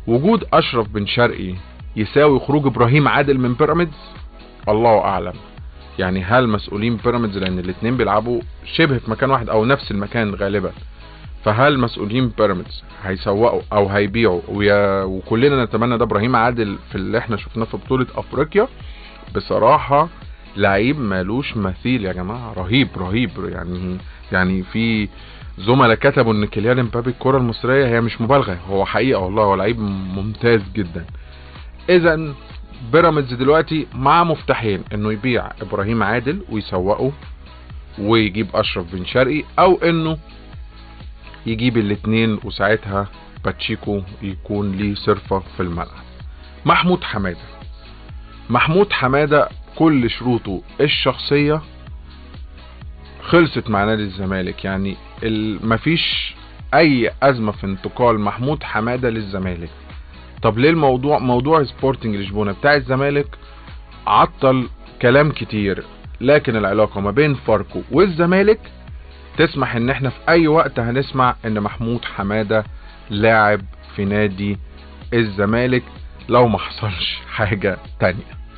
وجود اشرف بن شرقي يساوي خروج ابراهيم عادل من بيراميدز؟ الله اعلم. يعني هل مسؤولين بيراميدز، لان الاتنين بيلعبوا شبه في مكان واحد او نفس المكان غالبا، فهل مسؤولين بيراميدز هيسوقوا او هيبيعوا؟ وكلنا نتمنى ده. ابراهيم عادل في اللي احنا شفناه في بطولة افريقيا بصراحة لعيب مالوش مثيل يا جماعة، رهيب رهيب. يعني في زملاء كتبوا ان كيليان امبابي الكرة المصرية، هي مش مبالغة، هو حقيقة والله، هو لعيب ممتاز جدا. اذا بيراميدز دلوقتي مع مفتاحين، انه يبيع ابراهيم عادل ويسوقه ويجيب اشرف بن شرقي، او انه يجيب الاتنين وساعتها باتشيكو يكون ليه صرفة في الملعب. محمود حمادة، محمود حمادة كل شروطه الشخصية خلصت مع نادي الزمالك، يعني مفيش اي ازمة في انتقال محمود حمادة للزمالك. طب ليه الموضوع، موضوع سبورتنج لشبونة بتاع الزمالك عطل كلام كتير، لكن العلاقة ما بين فاركو والزمالك تسمح ان احنا في اي وقت هنسمع ان محمود حمادة لاعب في نادي الزمالك لو ما حصلش حاجة تانية.